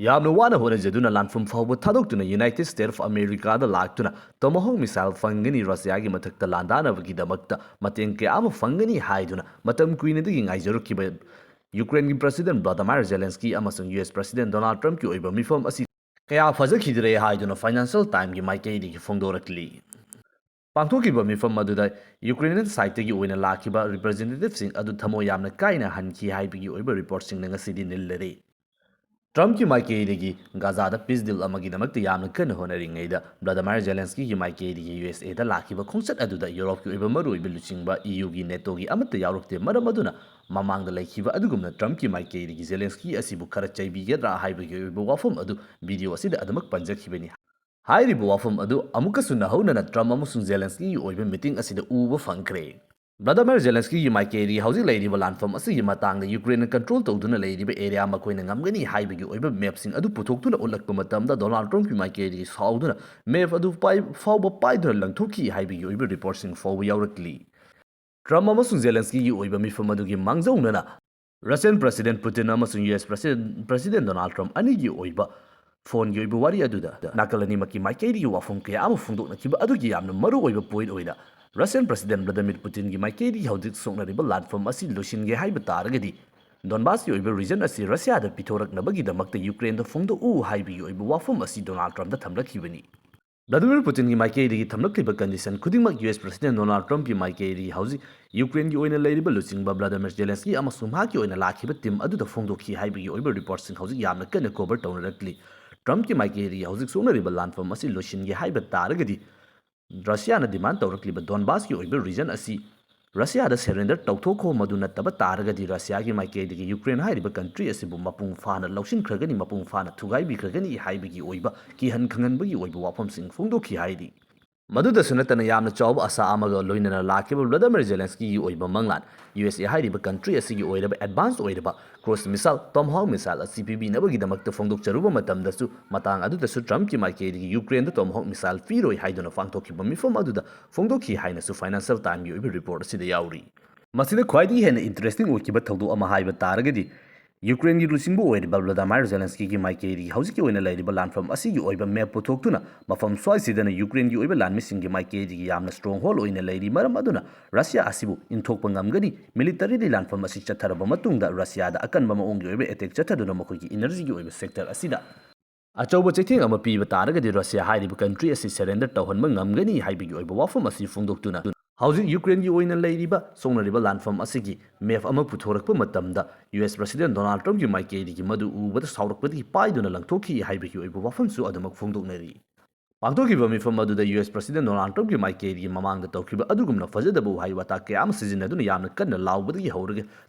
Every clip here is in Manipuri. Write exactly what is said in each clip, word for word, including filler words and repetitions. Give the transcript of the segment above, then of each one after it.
ꯌꯥꯝꯅ ꯋꯥꯅ ꯍꯣꯠꯅꯖꯗꯨꯅ ꯂꯥꯟꯐꯝ ꯐꯥꯎꯕ ꯊꯥꯗꯣꯛꯇꯨꯅ United States of Americaꯗ ꯂꯥꯛꯇꯨꯅ Tomahawk missile ꯐꯪꯒꯅꯤ, ꯔꯁꯤꯌꯥꯒꯤ ꯃꯊꯛꯇ ꯂꯥꯟꯗꯥꯅꯕꯒꯤꯗꯃꯛꯇ ꯃꯇꯦꯡ ꯀꯌꯥ ꯑꯃ ꯐꯪꯒꯅꯤ ꯍꯥꯏꯗꯨꯅ ꯃꯇꯝ ꯀꯨꯏꯅꯗꯒꯤ ꯉꯥꯏꯖꯔꯛꯈꯤꯕ ꯌꯨꯀ꯭ꯔꯦꯟꯒꯤ President Volodymyr Zelensky ꯑꯃꯁꯨꯡ U S President Donald Trumpꯀꯤ ꯑꯣꯏꯕ ꯃꯤꯐꯝ ꯑꯁꯤ ꯀꯌꯥ ꯐꯖꯈꯤꯗ꯭ꯔꯦ ꯍꯥꯏꯗꯨꯅ Financial Timesꯒꯤ ꯃꯥꯏꯀꯩꯗꯒꯤ ꯐꯣꯡꯗꯣꯔꯛꯂꯤ꯫ ꯄꯥꯡꯊꯣꯛꯈꯤꯕ ꯃꯤꯐꯝ ꯑꯗꯨꯗ Ukrainian sideꯇꯒꯤ ꯑꯣꯏꯅ ꯂꯥꯛꯈꯤꯕ representativeꯁꯤꯡ ꯑꯗꯨ ꯊꯃꯣꯏ ꯌꯥꯝꯅ ꯀꯥꯏꯅ ꯍꯟꯈꯤ ꯍꯥꯏꯕꯒꯤ ꯑꯣꯏꯕ reportꯁꯤꯡꯅ ꯉꯁꯤꯗꯤ ꯅꯤꯜꯂꯔꯤ꯫ Trumpꯀꯤ ꯃꯥꯏꯀꯩꯗꯒꯤ ꯒꯥꯖꯥꯗ peace deal ꯑꯃꯒꯤꯗꯃꯛꯇ ꯌꯥꯝꯅ ꯀꯟꯅ ꯍꯣꯠꯅꯔꯤꯉꯩꯗ Volodymyr Zelenskyꯒꯤ ꯃꯥꯏꯀꯩꯗꯒꯤ USAꯗ ꯂꯥꯛꯈꯤꯕ ꯈꯣꯡꯆꯠ ꯑꯗꯨꯗ Europeꯀꯤ ꯑꯣꯏꯕ ꯃꯔꯨꯑꯣꯏꯕ ꯂꯨꯆꯤꯡꯕ EUꯒꯤ, NATOꯒꯤ ꯑꯃꯠꯇ ꯌꯥꯎꯔꯛꯇꯦ꯫ ꯃꯔꯝ ꯑꯗꯨꯅ ꯃꯃꯥꯡꯗ ꯂꯩꯈꯤꯕ ꯑꯗꯨꯒꯨꯝꯅ Trumpꯀꯤ ꯃꯥꯏꯀꯩꯗꯒꯤ Zelensky ꯑꯁꯤꯕꯨ ꯈꯔ ꯆꯩꯕꯤꯒꯗ꯭ꯔꯥ ꯍꯥꯏꯕꯒꯤ ꯑꯣꯏꯕ ꯋꯥꯐꯝ ꯑꯗꯨ video ꯑꯁꯤꯗ ꯑꯗꯨꯃꯛ ꯄꯟꯖꯈꯤꯕꯅꯤ꯫ ꯍꯥꯏꯔꯤꯕ ꯋꯥꯐꯝ ꯑꯗꯨ ꯑꯃꯨꯛꯀꯁꯨ ꯅꯧꯍꯧꯅꯅ Trump ꯑꯃꯁꯨꯡ Zelenskyꯒꯤ ꯑꯣꯏꯕ meeting ꯑꯁꯤꯗ ꯎꯕ ꯐꯪꯈ꯭ꯔꯦ꯫ Volodymyr Zelenskyꯒꯤ ꯃꯥꯏꯀꯩꯗꯒꯤ ꯍꯧꯖꯤꯛ ꯂꯩꯔꯤꯕ ꯂꯥꯟꯐꯝ ꯑꯁꯤꯒꯤ ꯃꯇꯥꯡꯗ Ukraineꯅ control ꯇꯧꯗꯨꯅ ꯂꯩꯔꯤꯕ area ꯃꯈꯣꯏꯅ ꯉꯝꯒꯅꯤ ꯍꯥꯏꯕꯒꯤ ꯑꯣꯏꯕ mapꯁꯤꯡ ꯑꯗꯨ ꯄꯨꯊꯣꯛꯇꯨꯅ ꯎꯠꯂꯛꯄ ꯃꯇꯝꯗ Donald Trumpꯀꯤ ꯃꯥꯏꯀꯩꯗꯒꯤ ꯁꯥꯎꯗꯨꯅ map ꯑꯗꯨ ꯄꯥꯏ-, ꯐꯥꯎꯕ ꯄꯥꯏꯗꯨꯅ ꯂꯪꯊꯣꯛꯈꯤ ꯍꯥꯏꯕꯒꯤ ꯑꯣꯏꯕ reportꯁꯤꯡ ꯐꯥꯎꯕ ꯌꯥꯎꯔꯛꯂꯤ꯫ Trump ꯑꯃꯁꯨꯡ Zelenskyꯒꯤ ꯑꯣꯏꯕ ꯃꯤꯐꯝ ꯑꯗꯨꯒꯤ ꯃꯥꯡꯖꯧꯅꯅ Russian President Putin ꯑꯃꯁꯨꯡ U S President, President Donald Trump ꯑꯅꯤꯒꯤ ꯑꯣꯏꯕ phoneꯒꯤ ꯑꯣꯏꯕ ꯋꯥꯔꯤ ꯑꯗꯨꯗ ꯅꯥꯀꯜ ꯑꯅꯤꯃꯛꯀꯤ ꯃꯥꯏꯀꯩꯗꯒꯤ ꯋꯥꯐꯝ ꯀꯌꯥ ꯑꯃ ꯐꯣꯡꯗꯣꯛꯅꯈꯤꯕ ꯑꯗꯨꯒꯤ ꯌꯥꯝꯅ ꯃꯔꯨ ꯑꯣꯏꯕ point ꯑꯣꯏꯅ Russian President Vladimir Putinꯒꯤ ꯃꯥꯏꯀꯩꯗꯒꯤ ꯍꯧꯖꯤꯛ ꯁꯣꯛꯅꯔꯤꯕ ꯂꯥꯟꯐꯝ ꯑꯁꯤ ꯂꯣꯏꯁꯤꯟꯒꯦ ꯍꯥꯏꯕ ꯇꯥꯔꯒꯗꯤ Donbasꯀꯤ ꯑꯣꯏꯕ region ꯑꯁꯤ ꯔꯁꯤꯌꯥꯗ ꯄꯤꯊꯣꯔꯛꯅꯕꯒꯤꯗꯃꯛꯇ Ukraineꯗ ꯐꯣꯡꯗꯣꯛꯎ ꯍꯥꯏꯕꯒꯤ ꯑꯣꯏꯕ ꯋꯥꯐꯝ ꯑꯁꯤ Donald Trumpꯇ ꯊꯝꯂꯛꯈꯤꯕꯅꯤ꯫ Vladimir Putinꯒꯤ ꯃꯥꯏꯀꯩꯗꯒꯤ ꯊꯝꯂꯛꯂꯤꯕ condition ꯈꯨꯗꯤꯡꯃꯛ U S President Donald Trumpꯀꯤ ꯃꯥꯏꯀꯩꯗꯒꯤ ꯍꯧꯖꯤꯛ Ukraineꯒꯤ ꯑꯣꯏꯅ ꯂꯩꯔꯤꯕ ꯂꯨꯆꯤꯡꯕ Vladimir Zelensky ꯑꯃꯁꯨꯡ ꯃꯍꯥꯛꯀꯤ ꯑꯣꯏꯅ ꯂꯥꯛꯈꯤꯕ team ꯑꯗꯨꯗ ꯐꯣꯡꯗꯣꯛꯈꯤ ꯍꯥꯏꯕꯒꯤ ꯑꯣꯏꯕ reportꯁꯤꯡ ꯍꯧꯖꯤꯛ ꯌꯥꯝꯅ ꯀꯟꯅ cover ꯇꯧꯅꯔꯛꯂꯤ꯫ Trumpꯀꯤ ꯃꯥꯏꯀꯩꯗꯒꯤ ꯍꯧꯖꯤꯛ ꯁꯣꯛꯅꯔꯤꯕ ꯂꯥꯟꯐꯝ ꯑꯁꯤ ꯂꯣꯏꯁꯤꯟꯒꯦ ꯍꯥꯏꯕ ꯇꯥꯔꯒꯗꯤ ꯔꯁꯤꯌꯥꯅ demand ꯇꯧꯔꯛꯂꯤꯕ Donbasꯀꯤ ꯑꯣꯏꯕ region ꯑꯁꯤ ꯔꯁꯤꯌꯥꯗ surrender ꯇꯧꯊꯣꯛꯈꯣ, ꯃꯗꯨ ꯅꯠꯇꯕ ꯇꯥꯔꯒꯗꯤ ꯔꯁꯤꯌꯥꯒꯤ ꯃꯥꯏꯀꯩꯗꯒꯤ ꯌꯨꯀ꯭ꯔꯦꯟ ꯍꯥꯏꯔꯤꯕ country ꯑꯁꯤꯕꯨ ꯃꯄꯨꯡ ꯐꯥꯅ ꯂꯧꯁꯤꯟꯈ꯭ꯔꯒꯅꯤ, ꯃꯄꯨꯡ ꯐꯥꯅ ꯊꯨꯒꯥꯏꯕꯤꯈ꯭ꯔꯒꯅꯤ ꯍꯥꯏꯕꯒꯤ ꯑꯣꯏꯕ ꯀꯤꯍꯟ ꯈꯪꯍꯟꯕꯒꯤ ꯑꯣꯏꯕ ꯋꯥꯐꯝꯁꯤꯡ ꯐꯣꯡꯗꯣꯛꯈꯤ ꯍꯥꯏꯔꯤ꯫ ꯃꯗꯨꯗꯁꯨ ꯅꯠꯇꯅ ꯌꯥꯝꯅ ꯆꯥꯎꯕ ꯑꯥꯁꯥ ꯑꯃꯒ ꯂꯣꯏꯅꯅ ꯂꯥꯛꯈꯤꯕ ꯕ꯭ꯂꯥꯗꯤꯃꯤꯔ ꯖꯦꯂꯦꯟꯁꯀꯤꯒꯤ ꯑꯣꯏꯕ ꯃꯪꯂꯥꯟ, ꯌꯨ ꯑꯦꯁ ꯑꯦ ꯍꯥꯏꯔꯤꯕ country ꯑꯁꯤꯒꯤ ꯑꯣꯏꯔꯕ advance ꯑꯣꯏꯔꯕ cruise missile, Tomahawk missile ꯑꯁꯤ ꯄꯤꯕꯤꯅꯕꯒꯤꯗꯃꯛꯇ ꯐꯣꯡꯗꯣꯛꯆꯔꯨꯕ ꯃꯇꯝꯗꯁꯨ, ꯃꯇꯥꯡ ꯑꯗꯨꯗꯁꯨ ꯇ꯭ꯔꯝꯞꯀꯤ ꯃꯥꯏꯀꯩꯗꯒꯤ ꯌꯨꯀ꯭ꯔꯦꯟꯗ Tomahawk missile ꯄꯤꯔꯣꯏ ꯍꯥꯏꯗꯨꯅ ꯄꯥꯡꯊꯣꯛꯈꯤꯕ ꯃꯤꯐꯝ ꯑꯗꯨꯗ ꯐꯣꯡꯗꯣꯛꯈꯤ ꯍꯥꯏꯅꯁꯨ ꯐꯥꯏꯅꯥꯟꯁꯤꯌꯦꯜ ꯇꯥꯏꯝꯒꯤ ꯑꯣꯏꯕ report ꯑꯁꯤꯗ ꯌꯥꯎꯔꯤ꯫ ꯃꯁꯤꯗ ꯈ꯭ꯋꯥꯏꯗꯒꯤ ꯍꯦꯟꯅ interesting ꯑꯣꯏꯈꯤꯕ ꯊꯧꯗꯣꯛ ꯑꯃ ꯍꯥꯏꯕ ꯇꯥꯔꯒꯗꯤ, ꯌꯨꯀ꯭ꯔꯦꯟꯒꯤ ꯂꯨꯆꯤꯡꯕ ꯑꯣꯏꯔꯤꯕ ꯚ꯭ꯂꯥꯗꯥꯃꯥꯏꯔ ꯖꯦꯂꯦꯟꯁꯀꯤꯒꯤ ꯃꯥꯏꯀꯩꯗꯒꯤ ꯍꯧꯖꯤꯛꯀꯤ ꯑꯣꯏꯅ ꯂꯩꯔꯤꯕ ꯂꯥꯟꯐꯝ ꯑꯁꯤꯒꯤ ꯑꯣꯏꯕ ꯃꯦꯞ ꯄꯨꯊꯣꯛꯇꯨꯅ, ꯃꯐꯝ ꯁ꯭ꯋꯥꯏꯁꯤꯗꯅ ꯌꯨꯀ꯭ꯔꯦꯟꯒꯤ ꯑꯣꯏꯕ ꯂꯥꯟꯃꯤꯁꯤꯡꯒꯤ ꯃꯥꯏꯀꯩꯗꯒꯤ ꯌꯥꯝꯅ ꯁ꯭ꯇꯔꯣꯡ ꯍꯣꯜ ꯑꯣꯏꯅ ꯂꯩꯔꯤ, ꯃꯔꯝ ꯑꯗꯨꯅ ꯔꯁꯤꯌꯥ ꯑꯁꯤꯕꯨ ꯏꯟꯊꯣꯛꯄ ꯉꯝꯒꯅꯤ꯫ ꯃꯤꯂꯤꯇꯔꯤꯂꯤ ꯂꯥꯟꯐꯝ ꯑꯁꯤ ꯆꯠꯊꯔꯕ ꯃꯇꯨꯡꯗ ꯔꯁꯤꯌꯥꯗ ꯑꯀꯟꯕ ꯃꯑꯣꯡꯒꯤ ꯑꯣꯏꯕ ꯑꯦꯇꯦꯛ ꯆꯠꯊꯗꯨꯅ ꯃꯈꯣꯏꯒꯤ ꯏꯅꯔꯖꯤꯒꯤ ꯑꯣꯏꯕ ꯁꯦꯛꯇꯔ ꯑꯁꯤꯗ ꯑꯆꯧꯕ ꯆꯩꯊꯦꯡ ꯑꯃ ꯄꯤꯕ ꯇꯥꯔꯒꯗꯤ ꯔꯁꯤꯌꯥ ꯍꯥꯏꯔꯤꯕ ꯀꯟꯇ꯭ꯔꯤ ꯑꯁꯤ ꯁꯔꯦꯟꯗꯔ ꯇꯧꯍꯟꯕ ꯉꯝꯒꯅꯤ ꯍꯥꯏꯕꯒꯤ ꯑꯣꯏꯕ ꯋꯥꯐꯝ ꯑꯁꯤ ꯐꯣꯡꯗꯣꯛꯇꯨꯅ, ꯍꯧꯖꯤꯛ ꯌꯨꯀ꯭ꯔꯦꯟꯒꯤ ꯑꯣꯏꯅ ꯂꯩꯔꯤꯕ ꯁꯣꯛꯅꯔꯤꯕ ꯂꯥꯟꯐꯝ ꯑꯁꯤꯒꯤ ꯃꯦꯞ ꯑꯃ ꯄꯨꯊꯣꯔꯛꯄ ꯃꯇꯝꯗ, ꯌꯨ ꯑꯦꯁ ꯄ꯭ꯔꯁꯤꯗꯦꯟ ꯗꯣꯅꯥꯜꯗ ꯇ꯭ꯔꯝꯞꯀꯤ ꯃꯥꯏꯀꯩꯗꯒꯤ ꯃꯗꯨ ꯎꯕꯗ ꯁꯥꯎꯔꯛꯄꯗꯒꯤ ꯄꯥꯏꯗꯨꯅ ꯂꯪꯊꯣꯛꯈꯤ ꯍꯥꯏꯕꯒꯤ ꯑꯣꯏꯕ ꯋꯥꯐꯝꯁꯨ ꯑꯗꯨꯃꯛ ꯐꯣꯡꯗꯣꯛꯅꯔꯤ꯫ ꯄꯥꯡꯊꯣꯛꯈꯤꯕ ꯃꯤꯐꯝ ꯑꯗꯨꯗ ꯌꯨ ꯑꯦꯁ ꯄ꯭ꯔꯁꯤꯗꯦꯟ ꯗꯣꯅꯥꯜꯗ ꯇ꯭ꯔꯝꯞꯀꯤ ꯃꯥꯏꯀꯩꯗꯒꯤ ꯃꯃꯥꯡꯗ ꯇꯧꯈꯤꯕ ꯑꯗꯨꯒꯨꯝꯅ ꯐꯖꯗꯕ ꯋꯥꯍꯩ ꯋꯥꯇꯥ ꯀꯌꯥ ꯑꯃ ꯁꯤꯖꯤꯟꯅꯗꯨꯅ ꯌꯥꯝꯅ ꯀꯟꯅ ꯂꯥꯎꯕꯗꯒꯤ ꯍꯧꯔꯒ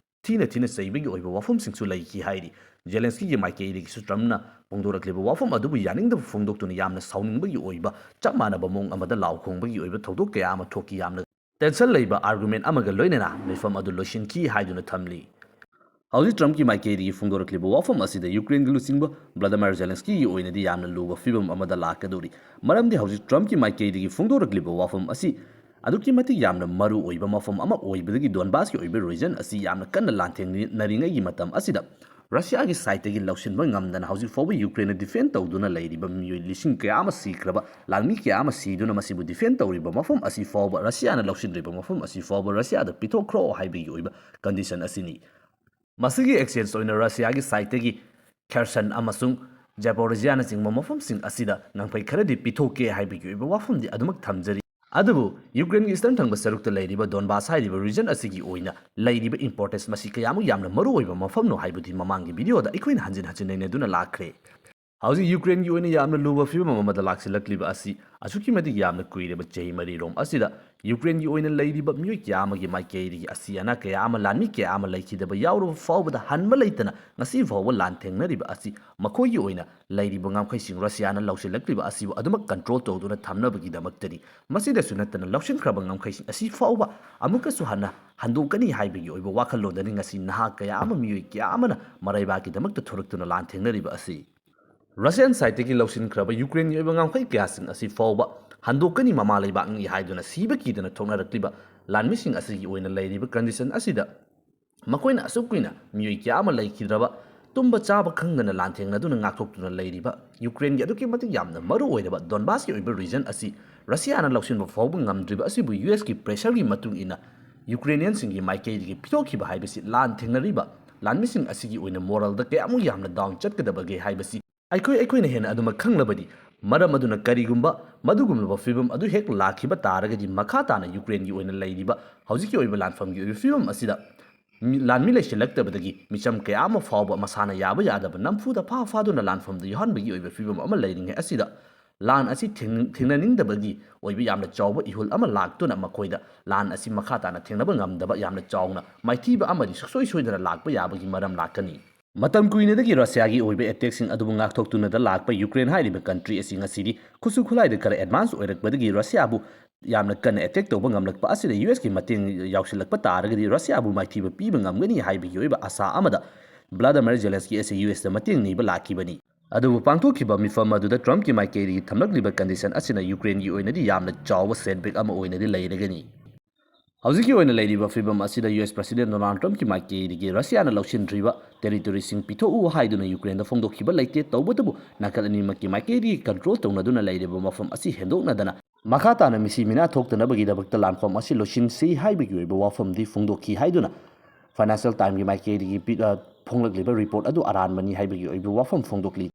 ꯊꯤꯅ ꯊꯤꯅ ꯆꯩꯕꯒꯤ ꯑꯣꯏꯕ ꯋꯥꯐꯝꯁꯤꯡꯁꯨ ꯂꯩꯈꯤ ꯍꯥꯏꯔꯤ꯫ ꯖꯦꯂꯦꯟꯁꯀꯤꯒꯤ ꯃꯥꯏꯀꯩꯗꯒꯤꯁꯨ ꯇ꯭ꯔꯝꯞꯅ ꯐꯣꯡꯗꯣꯔꯛꯂꯤꯕ ꯋꯥꯐꯝ ꯑꯗꯨꯕꯨ ꯌꯥꯅꯤꯡꯗꯕ ꯐꯣꯡꯗꯣꯛꯇꯨꯅ ꯌꯥꯝꯅ ꯁꯥꯎꯅꯤꯡꯕꯒꯤ ꯑꯣꯏꯕ, ꯆꯞ ꯃꯥꯟꯅꯕ ꯃꯑꯣꯡ ꯑꯃꯗ ꯂꯥꯎ ꯈꯣꯡꯕꯒꯤ ꯑꯣꯏꯕ ꯊꯧꯗꯣꯛ ꯀꯌꯥ ꯑꯃ ꯊꯣꯛꯈꯤ, ꯌꯥꯝꯅ ꯇꯦꯟꯁꯟ ꯂꯩꯕ ꯑꯥꯔꯒꯨꯃꯦꯟ ꯑꯃꯒ ꯂꯣꯏꯅꯅ ꯃꯤꯐꯝ ꯑꯗꯨ ꯂꯣꯏꯁꯤꯟꯈꯤ ꯍꯥꯏꯗꯨꯅ ꯊꯝꯂꯤ꯫ ꯍꯧꯖꯤꯛ ꯇ꯭ꯔꯝꯞꯀꯤ ꯃꯥꯏꯀꯩꯗꯒꯤ ꯐꯣꯡꯗꯣꯔꯛꯂꯤꯕ ꯋꯥꯐꯝ ꯑꯁꯤꯗ ꯌꯨꯀ꯭ꯔꯦꯟꯒꯤ ꯂꯨꯆꯤꯡꯕ ꯚ꯭ꯂꯥꯗꯤꯃꯥꯏꯔ ꯖꯦꯂꯦꯟꯁꯀꯤꯒꯤ ꯑꯣꯏꯅꯗꯤ ꯌꯥꯝꯅ ꯂꯨꯕ ꯐꯤꯕꯝ ꯑꯃꯗ ꯂꯥꯛꯀꯗꯧꯔꯤ, ꯃꯔꯝꯗꯤ ꯍꯧꯖꯤꯛ ꯇ꯭ꯔꯝꯞꯀꯤ ꯃꯥꯏꯀꯩꯗꯒꯤ ꯐꯣꯡꯗꯣꯔꯛꯂꯤꯕ ꯋꯥꯐꯝ ꯑꯁꯤ ꯑꯗꯨꯛꯀꯤ ꯃꯇꯤꯛ ꯌꯥꯝꯅ ꯃꯔꯨ ꯑꯣꯏꯕ ꯃꯐꯝ ꯑꯃ ꯑꯣꯏꯕꯗꯒꯤ ꯗꯣꯟꯕꯥꯁꯀꯤ ꯑꯣꯏꯕ ꯔꯤꯖꯟ ꯑꯁꯤ ꯌꯥꯝꯅ ꯀꯟꯅ ꯂꯥꯟꯊꯦꯡꯅꯔꯤꯉꯩꯒꯤ ꯃꯇꯝ ꯑꯁꯤꯗ ꯔꯁꯤꯌꯥꯒꯤ ꯁꯥꯏꯠꯇꯒꯤ ꯂꯧꯁꯤꯟꯕ ꯉꯝꯗꯅ ꯍꯧꯖꯤꯛ ꯐꯥꯎꯕ ꯌꯨꯀ꯭ꯔꯦꯟꯅ ꯗꯤꯐꯦꯟ ꯇꯧꯗꯨꯅ ꯂꯩꯔꯤꯕ ꯃꯤꯑꯣꯏ ꯂꯤꯁꯤꯡ ꯀꯌꯥ ꯑꯃ ꯁꯤꯈ꯭ꯔꯕ, ꯂꯥꯟꯃꯤ ꯀꯌꯥ ꯑꯃ ꯁꯤꯗꯨꯅ ꯃꯁꯤꯕꯨ ꯗꯤꯐꯦꯟ ꯇꯧꯔꯤꯕ ꯃꯐꯝ ꯑꯁꯤ ꯐꯥꯎꯕ, ꯔꯁꯤꯌꯥꯅ ꯂꯧꯁꯤꯟꯗ꯭ꯔꯤꯕ ꯃꯐꯝ ꯑꯁꯤ ꯐꯥꯎꯕ ꯔꯁꯤꯌꯥꯗ ꯄꯤꯊꯣꯛꯈ꯭ꯔꯣ ꯍꯥꯏꯕꯒꯤ ꯑꯣꯏꯕ ꯀꯟꯗꯤꯁꯟ ꯑꯁꯤꯅꯤ꯫ ꯃꯁꯤꯒꯤ ꯑꯦꯛꯁꯦꯁ ꯑꯣꯏꯅ ꯔꯁꯤꯌꯥꯒꯤ ꯁꯥꯏꯠꯇꯒꯤ ꯈꯦꯔꯁꯟ ꯑꯃꯁꯨꯡ ꯖꯦꯄꯣꯔꯤꯖꯤꯌꯥꯅꯆꯤꯡꯕ ꯃꯐꯝꯁꯤꯡ ꯑꯁꯤꯗ ꯉꯝꯈꯩ ꯈꯔꯗꯤ ꯄꯤꯊꯣꯛꯀꯦ ꯍꯥꯏꯕꯒꯤ ꯑꯣꯏꯕ ꯋꯥꯐꯝꯗꯤ ꯑꯗꯨꯃꯛ ꯊꯝꯖꯔꯤ꯫ ꯑꯗꯨꯕꯨ ꯌꯨꯀ꯭ꯔꯦꯟꯒꯤ ꯏꯁꯇꯔꯟ ꯊꯪꯕ ꯁꯔꯨꯛꯇ ꯂꯩꯔꯤꯕ ꯗꯣꯟꯕꯥꯁ ꯍꯥꯏꯔꯤꯕ ꯔꯤꯖꯟ ꯑꯁꯤꯒꯤ ꯑꯣꯏꯅ ꯂꯩꯔꯤꯕ ꯏꯝꯄꯣꯔꯇꯦꯟꯁ ꯃꯁꯤ ꯀꯌꯥꯃꯨꯛ ꯌꯥꯝꯅ ꯃꯔꯨ ꯑꯣꯏꯕ ꯃꯐꯝꯅꯣ ꯍꯥꯏꯕꯗꯤ ꯃꯃꯥꯡꯒꯤ ꯚꯤꯗꯤꯑꯣꯗ ꯑꯩꯈꯣꯏꯅ ꯍꯟꯖꯤꯟ ꯍꯟꯖꯤꯟ ꯅꯩꯅꯗꯨꯅ ꯂꯥꯛꯈ꯭ꯔꯦ꯫ ꯍꯧꯖꯤꯛ ꯌꯨꯀ꯭ꯔꯦꯟꯒꯤ ꯑꯣꯏꯅ ꯌꯥꯝꯅ ꯂꯨꯕ ꯐꯤꯕꯝ ꯑꯃꯗ ꯂꯥꯛꯁꯤꯜꯂꯛꯂꯤꯕ ꯑꯁꯤ ꯑꯁꯨꯛꯀꯤ ꯃꯇꯤꯛ ꯌꯥꯝꯅ ꯀꯨꯏꯔꯕ ꯆꯍꯤ ꯃꯔꯤꯔꯣꯝ ꯑꯁꯤꯗ ꯌꯨꯀ꯭ꯔꯦꯟꯒꯤ ꯑꯣꯏꯅ ꯂꯩꯔꯤꯕ ꯃꯤꯑꯣꯏ ꯀꯌꯥ ꯑꯃꯒꯤ ꯃꯥꯏꯀꯩꯗꯒꯤ ꯑꯁꯤ ꯑꯅꯥ ꯀꯌꯥ ꯑꯃ, ꯂꯥꯟꯃꯤ ꯀꯌꯥ ꯑꯃ ꯂꯩꯈꯤꯗꯕ ꯌꯥꯎꯔꯕ ꯐꯥꯎꯕꯗ ꯍꯟꯕ ꯂꯩꯇꯅ ꯉꯁꯤ ꯐꯥꯎꯕ ꯂꯥꯟ ꯊꯦꯡꯅꯔꯤꯕ ꯑꯁꯤ ꯃꯈꯣꯏꯒꯤ ꯑꯣꯏꯅ ꯂꯩꯔꯤꯕ ꯉꯝꯈꯩꯁꯤꯡ ꯔꯁꯤꯌꯥꯅ ꯂꯧꯁꯤꯜꯂꯛꯂꯤꯕ ꯑꯁꯤꯕꯨ ꯑꯗꯨꯃꯛ ꯀꯟꯇ꯭ꯔꯣꯜ ꯇꯧꯗꯨꯅ ꯊꯝꯅꯕꯒꯤꯗꯃꯛꯇꯅꯤ꯫ ꯃꯁꯤꯗꯁꯨ ꯅꯠꯇꯅ ꯂꯧꯁꯤꯟꯈ꯭ꯔꯕ ꯉꯝꯈꯩꯁꯤꯡ ꯑꯁꯤ ꯐꯥꯎꯕ ꯑꯃꯨꯛꯀꯁꯨ ꯍꯟꯅ ꯍꯟꯗꯣꯛꯀꯅꯤ ꯍꯥꯏꯕꯒꯤ ꯑꯣꯏꯕ ꯋꯥꯈꯜꯂꯣꯟꯗꯅꯤ ꯉꯁꯤ ꯅꯍꯥ ꯀꯌꯥ ꯑꯃ, ꯃꯤꯑꯣꯏ ꯀꯌꯥ ꯑꯃꯅ ꯃꯔꯩꯕꯥꯛꯀꯤꯗꯃꯛꯇ ꯊꯣꯔꯛꯇꯨꯅ ꯂꯥꯟ ꯊꯦꯡꯅꯔꯤꯕ ꯑꯁꯤ꯫ ꯔꯁꯤꯌꯥꯟ ꯁꯥꯏꯠꯇꯒꯤ ꯂꯧꯁꯤꯟꯈ꯭ꯔꯕ ꯌꯨꯀ꯭ꯔꯦꯟꯒꯤ ꯑꯣꯏꯕ ꯉꯝꯈꯩ ꯀꯌꯥꯁꯤꯡ ꯑꯁꯤ ꯐꯥꯎꯕ ꯍꯟꯗꯣꯛꯀꯅꯤ, ꯃꯃꯥ ꯂꯩꯕꯥꯛꯅꯤ ꯍꯥꯏꯗꯨꯅ ꯁꯤꯕ ꯀꯤꯗꯅ ꯊꯣꯛꯅꯔꯛꯂꯤꯕ ꯂꯥꯟꯃꯤꯁꯤꯡ ꯑꯁꯤꯒꯤ ꯑꯣꯏꯅ ꯂꯩꯔꯤꯕ ꯀꯟꯗꯤꯁꯟ ꯑꯁꯤꯗ ꯃꯈꯣꯏꯅ ꯑꯁꯨꯛ ꯀꯨꯏꯅ ꯃꯤꯑꯣꯏ ꯀꯌꯥ ꯑꯃ ꯂꯩꯈꯤꯗ꯭ꯔꯕ, ꯇꯨꯝꯕ ꯆꯥꯕ ꯈꯪꯗꯅ ꯂꯥꯟꯊꯦꯡꯅꯗꯨꯅ ꯉꯥꯛꯊꯣꯛꯇꯨꯅ ꯂꯩꯔꯤꯕ ꯌꯨꯀ꯭ꯔꯦꯟꯒꯤ ꯑꯗꯨꯛꯀꯤ ꯃꯇꯤꯛ ꯌꯥꯝꯅ ꯃꯔꯨ ꯑꯣꯏꯔꯕ ꯗꯣꯟꯕꯥꯁꯀꯤ ꯑꯣꯏꯕ ꯔꯤꯖꯟ ꯑꯁꯤ ꯔꯁꯤꯌꯥꯅ ꯂꯧꯁꯤꯟꯕ ꯐꯥꯎꯕ ꯉꯝꯗ꯭ꯔꯤꯕ ꯑꯁꯤꯕꯨ ꯌꯨ ꯑꯦꯁꯀꯤ ꯄ꯭ꯔꯦꯁꯔꯒꯤ ꯃꯇꯨꯡ ꯏꯟꯅ ꯌꯨꯀ꯭ꯔꯦꯅꯤꯌꯟꯁꯤꯡꯒꯤ ꯃꯥꯏꯀꯩꯗꯒꯤ ꯄꯤꯊꯣꯛꯈꯤꯕ ꯍꯥꯏꯕꯁꯤ ꯂꯥꯟ ꯊꯦꯡꯅꯔꯤꯕ ꯂꯥꯟꯃꯤꯁꯤꯡ ꯑꯁꯤꯒꯤ ꯑꯣꯏꯅ ꯃꯣꯔꯜꯗ ꯀꯌꯥꯃꯨꯛ ꯌꯥꯝꯅ ꯗꯥꯎꯟ ꯆꯠꯀꯗꯕꯒꯦ ꯍꯥꯏꯕꯁꯤ ꯑꯩꯈꯣꯏ ꯑꯩꯈꯣꯏꯅ ꯍꯦꯟꯅ ꯑꯗꯨꯃꯛ ꯈꯪꯂꯕꯗꯤ꯫ ꯃꯔꯝ ꯑꯗꯨꯅ ꯀꯔꯤꯒꯨꯝꯕ ꯃꯗꯨꯒꯨꯝꯂꯕ ꯐꯤꯕꯝ ꯑꯗꯨ ꯍꯦꯛ ꯂꯥꯛꯈꯤꯕ ꯇꯥꯔꯒꯗꯤ, ꯃꯈꯥ ꯇꯥꯅ ꯌꯨꯀ꯭ꯔꯦꯟꯒꯤ ꯑꯣꯏꯅ ꯂꯩꯔꯤꯕ ꯍꯧꯖꯤꯛꯀꯤ ꯑꯣꯏꯕ ꯂꯥꯟꯐꯝꯒꯤ ꯑꯣꯏꯕ ꯐꯤꯕꯝ ꯑꯁꯤꯗ ꯃꯤ-, ꯂꯥꯟꯃꯤ ꯂꯩꯁꯤꯜꯂꯛꯇꯕꯗꯒꯤ ꯃꯤꯆꯝ ꯀꯌꯥ ꯑꯃ ꯐꯥꯎꯕ ꯃꯁꯥꯅ ꯌꯥꯕ ꯌꯥꯗꯕ ꯅꯝꯐꯨꯗ ꯐꯥ ꯐꯥꯗꯨꯅ ꯂꯥꯟꯐꯝꯗ ꯌꯧꯍꯟꯕꯒꯤ ꯑꯣꯏꯕ ꯐꯤꯕꯝ ꯑꯃ ꯂꯩꯔꯤꯉꯩ ꯑꯁꯤꯗ, ꯂꯥꯟ ꯑꯁꯤ ꯊꯦꯡ-, ꯊꯦꯡꯅꯅꯤꯡꯗꯕꯒꯤ ꯑꯣꯏꯕ ꯌꯥꯝꯅ ꯆꯥꯎꯕ ꯏꯍꯨꯜ ꯑꯃ ꯂꯥꯛꯇꯨꯅ ꯃꯈꯣꯏꯗ ꯂꯥꯟ ꯑꯁꯤ ꯃꯈꯥ ꯇꯥꯅ ꯊꯦꯡꯅꯕ ꯉꯝꯗꯕ ꯌꯥꯝꯅ ꯆꯥꯎꯅ ꯃꯥꯏꯊꯤꯕ ꯑꯃꯗꯤ ꯁꯨꯡꯁꯣꯏ ꯁꯣꯏꯗꯅ ꯂꯥꯛꯄ ꯌꯥꯕꯒꯤ ꯃꯔꯝ ꯂꯥꯛꯀꯅꯤ꯫ ꯃꯇꯝ ꯀꯨꯏꯅꯗꯒꯤ ꯔꯁꯤꯌꯥꯒꯤ ꯑꯣꯏꯕ ꯑꯦꯇꯦꯛꯁꯤꯡ ꯑꯗꯨꯕꯨ ꯉꯥꯛꯊꯣꯛꯇꯨꯅꯗ ꯂꯥꯛꯄ ꯌꯨꯀ꯭ꯔꯦꯟ ꯍꯥꯏꯔꯤꯕ ꯀꯟꯇ꯭ꯔꯤ ꯑꯁꯤ ꯉꯁꯤꯗꯤ ꯈꯨꯠꯁꯨ ꯈꯨꯠꯂꯥꯏꯗ ꯈꯔ ꯑꯦꯗꯚꯥꯟꯁ ꯑꯣꯏꯔꯛꯄꯗꯒꯤ ꯔꯁꯤꯌꯥꯕꯨ ꯌꯥꯝꯅ ꯀꯟꯅ ꯑꯦꯇꯦꯛ ꯇꯧꯕ ꯉꯝꯂꯛꯄ ꯑꯁꯤꯗ ꯌꯨ ꯑꯦꯁꯀꯤ ꯃꯇꯦꯡ ꯌꯥꯎꯁꯤꯜꯂꯛꯄ ꯇꯥꯔꯒꯗꯤ ꯔꯁꯤꯌꯥꯕꯨ ꯃꯥꯏꯊꯤꯕ ꯄꯤꯕ ꯉꯝꯒꯅꯤ ꯍꯥꯏꯕꯒꯤ ꯑꯣꯏꯕ ꯑꯥꯁꯥ ꯑꯃꯗ ꯕ꯭ꯂꯥꯗꯃꯤꯔ ꯖꯦꯂꯦꯟꯁꯀꯤ ꯑꯁꯤ ꯌꯨ ꯑꯦꯁꯇ ꯃꯇꯦꯡ ꯅꯤꯕ ꯂꯥꯛꯈꯤꯕꯅꯤ꯫ ꯑꯗꯨꯕꯨ ꯄꯥꯡꯊꯣꯛꯈꯤꯕ ꯃꯤꯐꯝ ꯑꯗꯨꯗ ꯇ꯭ꯔꯝꯞꯀꯤ ꯃꯥꯏꯀꯩꯗꯒꯤ ꯊꯝꯂꯛꯂꯤꯕ ꯀꯟꯗꯤꯁꯟ ꯑꯁꯤꯅ ꯌꯨꯀ꯭ꯔꯦꯟꯒꯤ ꯑꯣꯏꯅꯗꯤ ꯌꯥꯝꯅ ꯆꯥꯎꯕ ꯁꯦꯠꯕꯦꯛ ꯑꯃ ꯑꯣꯏꯅꯗꯤ ꯂꯩꯔꯒꯅꯤ꯫ ꯍꯧꯖꯤꯛꯀꯤ ꯑꯣꯏꯅ ꯂꯩꯔꯤꯕ ꯐꯤꯕꯝ ꯑꯁꯤꯗ ꯌꯨ ꯑꯦꯁ ꯄ꯭ꯔꯁꯤꯗꯦꯟ ꯗꯣꯅꯥꯜꯗ ꯇ꯭ꯔꯝꯞꯀꯤ ꯃꯥꯏꯀꯩꯗꯒꯤ ꯔꯁꯤꯌꯥꯅ ꯂꯧꯁꯤꯟꯗ꯭ꯔꯤꯕ ꯇꯦꯔꯤꯇꯣꯔꯤꯁꯤꯡ ꯄꯤꯊꯣꯛꯎ ꯍꯥꯏꯗꯨꯅ ꯌꯨꯀ꯭ꯔꯦꯟꯗ ꯐꯣꯡꯗꯣꯛꯈꯤꯕ ꯂꯩꯇꯦ꯫ ꯇꯧꯕꯇꯕꯨ ꯅꯥꯀꯜ ꯑꯅꯤꯃꯛꯀꯤ ꯃꯥꯏꯀꯩꯗꯒꯤ ꯀꯟꯇ꯭ꯔꯣꯜ ꯇꯧꯅꯗꯨꯅ ꯂꯩꯔꯤꯕ ꯃꯐꯝ ꯑꯁꯤ ꯍꯦꯟꯗꯣꯛꯅꯗꯅ ꯃꯈꯥ ꯇꯥꯅ ꯃꯤꯁꯤ ꯃꯤꯅꯥ ꯊꯣꯛꯇꯅꯕꯒꯤꯗꯃꯛꯇ ꯂꯥꯟꯐꯝ ꯑꯁꯤ ꯂꯣꯏꯁꯤꯟꯁꯤ ꯍꯥꯏꯕꯒꯤ ꯑꯣꯏꯕ ꯋꯥꯐꯝꯗꯤ ꯐꯣꯡꯗꯣꯛꯈꯤ ꯍꯥꯏꯗꯨꯅ ꯐꯥꯏꯅꯥꯟꯁꯤꯌꯦꯜ ꯇꯥꯏꯝꯒꯤ ꯃꯥꯏꯀꯩꯗꯒꯤ ꯄꯤ-, ꯑ, ꯐꯣꯡꯂꯛꯂꯤꯕ ꯔꯤꯄꯣꯔꯠ ꯑꯗꯨ ꯑꯔꯥꯟꯕꯅꯤ ꯍꯥꯏꯕꯒꯤ ꯑꯣꯏꯕ ꯋꯥꯐꯝ ꯐꯣꯡꯗꯣꯛꯂꯤ꯫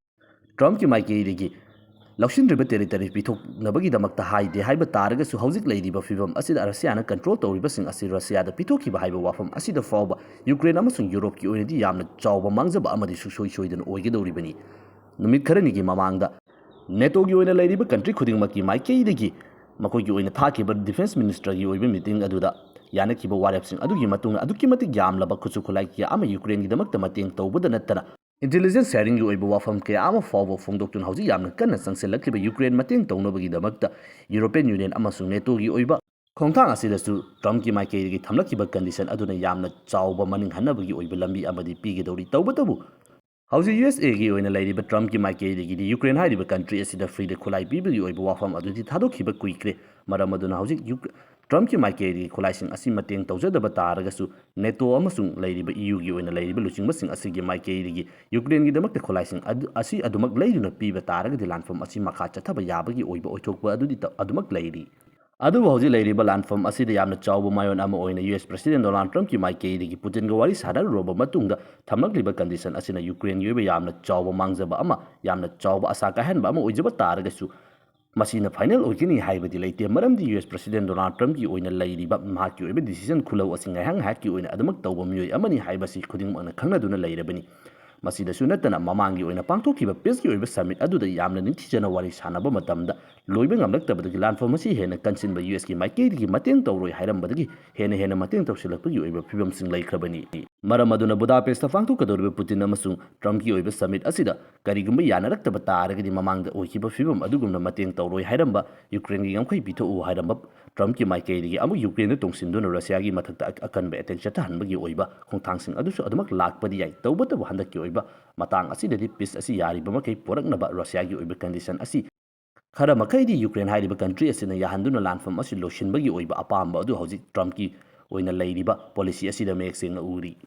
ꯇ꯭ꯔꯝꯞꯀꯤ ꯃꯥꯏꯀꯩꯗꯒꯤ ꯂꯧꯁꯤꯟꯗ꯭ꯔꯤꯕ ꯇꯦꯔꯤꯇꯣꯔꯤ ꯄꯤꯊꯣꯛꯅꯕꯒꯤꯗꯃꯛꯇ ꯍꯥꯏꯗꯦ ꯍꯥꯏꯕ ꯇꯥꯔꯒꯁꯨ, ꯍꯧꯖꯤꯛ ꯂꯩꯔꯤꯕ ꯐꯤꯕꯝ ꯑꯁꯤꯗ ꯔꯁꯤꯌꯥꯅ ꯀꯟꯇ꯭ꯔꯣꯜ ꯇꯧꯔꯤꯕꯁꯤꯡ ꯑꯁꯤ ꯔꯁꯤꯌꯥꯗ ꯄꯤꯊꯣꯛꯈꯤꯕ ꯍꯥꯏꯕ ꯋꯥꯐꯝ ꯑꯁꯤꯗ ꯐꯥꯎꯕ ꯌꯨꯀ꯭ꯔꯦꯟ ꯑꯃꯁꯨꯡ ꯌꯨꯔꯣꯞꯀꯤ ꯑꯣꯏꯅꯗꯤ ꯌꯥꯝꯅ ꯆꯥꯎꯕ ꯃꯥꯡꯖꯕ ꯑꯃꯗꯤ ꯁꯨꯡꯁꯣꯏ ꯁꯣꯏꯗꯅ ꯑꯣꯏꯒꯗꯧꯔꯤꯕꯅꯤ꯫ ꯅꯨꯃꯤꯠ ꯈꯔꯅꯤꯒꯤ ꯃꯃꯥꯡꯗ ꯅꯦꯇꯣꯒꯤ ꯑꯣꯏꯅ ꯂꯩꯔꯤꯕ ꯀꯟꯇ꯭ꯔꯤ ꯈꯨꯗꯤꯡꯃꯛꯀꯤ ꯃꯥꯏꯀꯩꯗꯒꯤ ꯃꯈꯣꯏꯒꯤ ꯑꯣꯏꯅ ꯊꯥꯈꯤꯕ ꯗꯤꯐꯦꯟꯁ ꯃꯤꯅꯤꯁꯇꯔꯒꯤ ꯑꯣꯏꯕ ꯃꯤꯇꯤꯡ ꯑꯗꯨꯗ ꯌꯥꯅꯈꯤꯕ ꯋꯥꯔꯦꯞꯁꯤꯡ ꯑꯗꯨꯒꯤ ꯃꯇꯨꯡꯗ ꯑꯗꯨꯛꯀꯤ ꯃꯇꯤꯛ ꯌꯥꯝꯂꯕ ꯈꯨꯠꯁꯨ ꯈꯨꯠꯂꯥꯏ ꯀꯌꯥ ꯑꯃ ꯌꯨꯀ꯭ꯔꯦꯟꯒꯤꯗꯃꯛꯇ ꯃꯇꯦꯡ ꯇꯧꯕꯗ ꯅꯠꯇꯅ, ꯏꯟꯇꯦꯂꯤꯖꯦꯟꯁ ꯁꯦꯌꯔꯤꯡꯒꯤ ꯑꯣꯏꯕ ꯋꯥꯐꯝ ꯀꯌꯥ ꯑꯃ ꯐꯥꯎꯕ ꯐꯣꯡꯗꯣꯛꯇꯨꯅ ꯍꯧꯖꯤꯛ ꯌꯥꯝꯅ ꯀꯟꯅ ꯆꯪꯁꯤꯜꯂꯛꯂꯤꯕ ꯌꯨꯀ꯭ꯔꯦꯟ ꯃꯇꯦꯡ ꯇꯧꯅꯕꯒꯤꯗꯃꯛꯇ ꯌꯨꯔꯣꯄꯤꯌꯟ ꯌꯨꯅꯤꯌꯟ ꯑꯃꯁꯨꯡ ꯅꯦꯇꯣꯒꯤ ꯑꯣꯏꯕ ꯈꯣꯡꯊꯥꯡ ꯑꯁꯤꯗꯁꯨ ꯇ꯭ꯔꯝꯞꯀꯤ ꯃꯥꯏꯀꯩꯗꯒꯤ ꯊꯝꯂꯛꯈꯤꯕ ꯀꯟꯗꯤꯁꯟ ꯑꯗꯨꯅ ꯌꯥꯝꯅ ꯆꯥꯎꯕ ꯃꯅꯤꯡ ꯍꯟꯅꯕꯒꯤ ꯑꯣꯏꯕ ꯂꯝꯕꯤ ꯑꯃꯗꯤ ꯄꯤꯒꯗꯧꯔꯤ꯫ ꯇꯧꯕꯇꯕꯨ, ꯍꯧꯖꯤꯛ ꯌꯨ ꯑꯦꯁ ꯑꯦꯒꯤ ꯑꯣꯏꯅ ꯂꯩꯔꯤꯕ ꯇ꯭ꯔꯝꯞꯀꯤ ꯃꯥꯏꯀꯩꯗꯒꯤꯗꯤ ꯌꯨꯀ꯭ꯔꯦꯟ ꯍꯥꯏꯔꯤꯕ ꯀꯟꯇ꯭ꯔꯤ ꯑꯁꯤꯗ ꯐ꯭ꯔꯤꯗ ꯈꯨꯠꯂꯥꯏ ꯄꯤꯕꯒꯤ ꯑꯣꯏꯕ ꯋꯥꯐꯝ ꯑꯗꯨꯗꯤ ꯊꯥꯗꯣꯛꯈꯤꯕ ꯀꯨꯏꯈ꯭ꯔꯦ꯫ ꯃꯔꯝ ꯑꯗꯨꯅ ꯍꯧꯖꯤꯛ ꯌꯨꯛ-, ꯇ꯭ꯔꯝꯞꯀꯤ ꯃꯥꯏꯀꯩꯗꯒꯤ ꯈꯨꯠꯂꯥꯏꯁꯤꯡ ꯑꯁꯤ ꯃꯇꯦꯡ ꯇꯧꯖꯗꯕ ꯇꯥꯔꯒꯁꯨ, ꯅꯦꯇꯣ ꯑꯃꯁꯨꯡ ꯂꯩꯔꯤꯕ ꯏ ꯌꯨꯒꯤ ꯑꯣꯏꯅ ꯂꯩꯔꯤꯕ ꯂꯨꯆꯤꯡꯕꯁꯤꯡ ꯑꯁꯤꯒꯤ ꯃꯥꯏꯀꯩꯗꯒꯤ ꯌꯨꯀ꯭ꯔꯦꯟꯒꯤꯗꯃꯛꯇ ꯈꯨꯠꯂꯥꯏꯁꯤꯡ ꯑꯗꯨ, ꯑꯁꯤ ꯑꯗꯨꯃꯛ ꯂꯩꯗꯨꯅ ꯄꯤꯕ ꯇꯥꯔꯒꯗꯤ ꯂꯥꯟꯐꯝ ꯑꯁꯤ ꯃꯈꯥ ꯆꯠꯊꯕ ꯌꯥꯕꯒꯤ ꯑꯣꯏꯕ ꯑꯣꯏꯊꯣꯛꯄ ꯑꯗꯨꯗꯤ ꯇ-, ꯑꯗꯨꯃꯛ ꯂꯩꯔꯤ꯫ ꯑꯗꯨꯕꯨ ꯍꯧꯖꯤꯛ ꯂꯩꯔꯤꯕ ꯂꯥꯟꯐꯝ ꯑꯁꯤꯗ ꯌꯥꯝꯅ ꯆꯥꯎꯕ ꯃꯥꯏꯑꯣꯟ ꯑꯃ ꯑꯣꯏꯅ ꯌꯨ ꯑꯦꯁ ꯄ꯭ꯔꯁꯤꯗꯦꯟ ꯗꯣꯅꯥꯜꯗ ꯇ꯭ꯔꯝꯞꯀꯤ ꯃꯥꯏꯀꯩꯗꯒꯤ ꯄꯨꯇꯤꯟꯒ ꯋꯥꯔꯤ ꯁꯥꯟꯅꯔꯨꯔꯕ ꯃꯇꯨꯡꯗ ꯊꯝꯂꯛꯂꯤꯕ ꯀꯟꯗꯤꯁꯟ ꯑꯁꯤꯅ ꯌꯨꯀ꯭ꯔꯦꯟꯒꯤ ꯑꯣꯏꯕ ꯌꯥꯝꯅ ꯆꯥꯎꯕ ꯃꯥꯡꯖꯕ ꯑꯃ, ꯌꯥꯝꯅ ꯆꯥꯎꯕ ꯑꯁꯥ ꯀꯥꯏꯍꯟꯕ ꯑꯃ ꯑꯣꯏꯖꯕ ꯇꯥꯔꯒꯁꯨ, ꯃꯁꯤꯅ ꯐꯥꯏꯅꯦꯜ ꯑꯣꯏꯒꯅꯤ ꯍꯥꯏꯕꯗꯤ ꯂꯩꯇꯦ꯫ ꯃꯔꯝꯗꯤ ꯌꯨ ꯑꯦꯁ ꯄ꯭ꯔꯁꯤꯗꯦꯟ ꯗꯣꯅꯥꯜꯗ ꯇ꯭ꯔꯝꯞꯀꯤ ꯑꯣꯏꯅ ꯂꯩꯔꯤꯕ ꯃꯍꯥꯛꯀꯤ ꯑꯣꯏꯕ ꯗꯤꯁꯤꯖꯟ ꯈꯨꯂꯧ ꯑꯁꯤ ꯉꯥꯏꯍꯥꯛ ꯉꯥꯏꯍꯥꯛꯀꯤ ꯑꯣꯏꯅ ꯑꯗꯨꯃꯛ ꯇꯧꯕ ꯃꯤꯑꯣꯏ ꯑꯃꯅꯤ ꯍꯥꯏꯕꯁꯤ ꯈꯨꯗꯤꯡꯃꯛꯅ ꯈꯪꯅꯗꯨꯅ ꯂꯩꯔꯕꯅꯤ꯫ ꯃꯁꯤꯗꯁꯨ ꯅꯠꯇꯅ ꯃꯃꯥꯡꯒꯤ ꯑꯣꯏꯅ ꯄꯥꯡꯊꯣꯛꯈꯤꯕ ꯄꯤꯁꯀꯤ ꯑꯣꯏꯕ ꯁꯃꯤꯠ ꯑꯗꯨꯗ ꯌꯥꯝꯅ ꯅꯤꯡꯊꯤꯖꯅ ꯋꯥꯔꯤ ꯁꯥꯟꯅꯕ ꯃꯇꯝꯗ ꯂꯣꯏꯕ ꯉꯝꯂꯛꯇꯕꯗꯒꯤ ꯂꯥꯟꯐꯝ ꯑꯁꯤ ꯍꯦꯟꯅ ꯀꯟꯁꯤꯟꯕ ꯌꯨ ꯑꯦꯁꯀꯤ ꯃꯥꯏꯀꯩꯗꯒꯤ ꯃꯇꯦꯡ ꯇꯧꯔꯣꯏ ꯍꯥꯏꯔꯝꯕꯗꯒꯤ ꯍꯦꯟꯅ ꯍꯦꯟꯅ ꯃꯇꯦꯡ ꯇꯧꯁꯤꯜꯂꯛꯄꯒꯤ ꯑꯣꯏꯕ ꯐꯤꯕꯝꯁꯤꯡ ꯂꯩꯈ꯭ꯔꯕꯅꯤ꯫ ꯃꯔꯝ ꯑꯗꯨꯅ ꯕꯨꯗꯥꯄꯦꯁꯇ ꯄꯥꯡꯊꯣꯛꯀꯗꯧꯔꯤꯕ ꯄꯨꯇꯤꯟ ꯑꯃꯁꯨꯡ ꯇ꯭ꯔꯝꯞꯀꯤ ꯑꯣꯏꯕ ꯁꯃꯤꯠ ꯑꯁꯤꯗ ꯀꯔꯤꯒꯨꯝꯕ ꯌꯥꯅꯔꯛꯇꯕ ꯇꯥꯔꯒꯗꯤ ꯃꯃꯥꯡꯗ ꯑꯣꯏꯈꯤꯕ ꯐꯤꯕꯝ ꯑꯗꯨꯒꯨꯝꯅ ꯃꯇꯦꯡ ꯇꯧꯔꯣꯏ ꯍꯥꯏꯔꯝꯕ, ꯌꯨꯀ꯭ꯔꯦꯟꯒꯤ ꯉꯝꯈꯩ ꯄꯤꯊꯣꯛꯎ ꯍꯥꯏꯔꯝꯕ ꯇ꯭ꯔꯝꯞꯀꯤ ꯃꯥꯏꯀꯩꯗꯒꯤ ꯑꯃꯨꯛ ꯌꯨꯀ꯭ꯔꯦꯟꯗ ꯇꯣꯡꯁꯤꯟꯗꯨꯅ ꯔꯁꯤꯌꯥꯒꯤ ꯃꯊꯛꯇ ꯑ-, ꯑꯀꯟꯕ ꯑꯦꯇꯦꯛ ꯆꯠꯊꯍꯟꯕꯒꯤ ꯑꯣꯏꯕ ꯈꯣꯡꯊꯥꯡꯁꯤꯡ ꯑꯗꯨꯁꯨ ꯑꯗꯨꯃꯛ ꯂꯥꯛꯄꯗꯤ ꯌꯥꯏ꯫ ꯇꯧꯕꯇꯕꯨ ꯍꯟꯗꯛꯀꯤ ꯑꯣꯏꯕ ꯃꯇꯥꯡ ꯑꯁꯤꯗꯗꯤ ꯄꯤꯁ ꯑꯁꯤ ꯌꯥꯔꯤꯕ ꯃꯈꯩ ꯄꯨꯔꯛꯅꯕ ꯔꯁꯤꯌꯥꯒꯤ ꯑꯣꯏꯕ ꯀꯟꯗꯤꯁꯟ ꯑꯁꯤ ꯈꯔ ꯃꯈꯩꯗꯤ ꯌꯨꯀ꯭ꯔꯦꯟ ꯍꯥꯏꯔꯤꯕ ꯀꯟꯇ꯭ꯔꯤ ꯑꯁꯤꯅ ꯌꯥꯍꯟꯗꯨꯅ ꯂꯥꯟꯐꯝ ꯑꯁꯤ ꯂꯣꯏꯁꯤꯟꯕꯒꯤ ꯑꯣꯏꯕ ꯑꯄꯥꯝꯕ ꯑꯗꯨ ꯍꯧꯖꯤꯛ ꯇ꯭ꯔꯝꯞꯀꯤ ꯑꯣꯏꯅ ꯂꯩꯔꯤꯕ ꯄꯣꯂꯤꯁꯤ ꯑꯁꯤꯗ ꯃꯌꯦꯛ ꯁꯦꯡꯅ ꯎꯔꯤ꯫